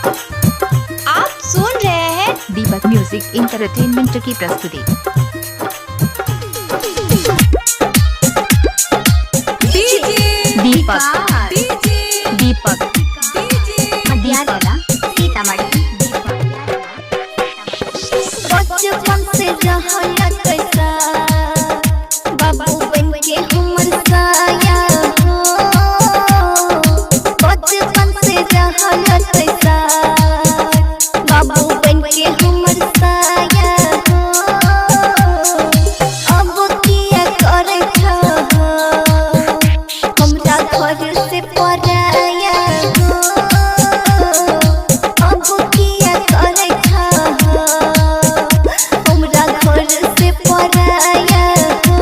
आप सुन रहे हैं दीपक म्यूजिक इंटरटेनमेंट की प्रस्तुति। DJ Deepak DJ Deepak DJ Deepak Sitamarhi. बचपन से रहल कैसा बाबू बन के हमर साया हो। बचपन से रहल कैसा बाबू बन के हमर साया हो। अब किया करे हो हमरा घर से पराया हो। अब किया करे हो हमरा घर से पराया हो।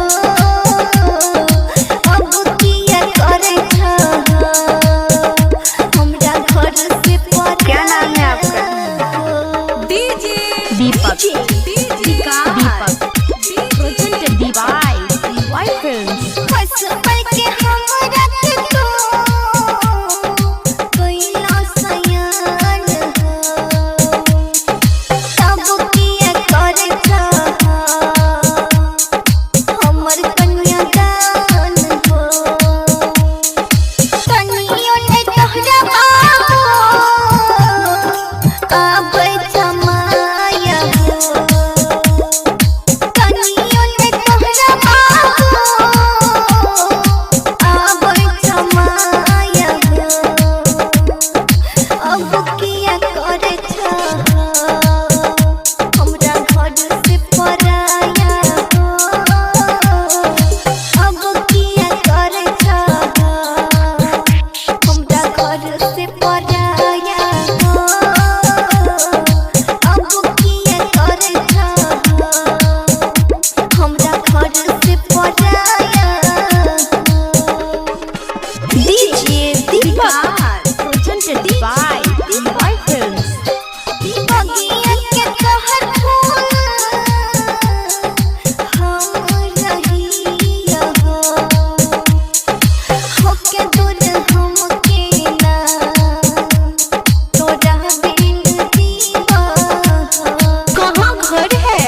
अब किया करे हो हमरा घर से पराया। क्या नाम है आपका? DJ Deepak DJ Deepak presented by DY Films। बचपन के हमरा के तू कैला सयान हो। तब किया करे हमर कन्यादान हो। कनियो ने तोहरा बाबू आबै छमाया हो। कनियो ने तोहरा बाबू आबै छमाया हो। अब किया करे हमरा घर से पराया हो। अब किया करे हमरा घर से पराया हो। अब किया करे हमरा घर से पराया हो। DJ Deepak presented by DY Films। बगिया के तोहर फूल हम रहिया हो। होके दूर हमके ना तोरा बिन दीवा हो। कहाँ घर है?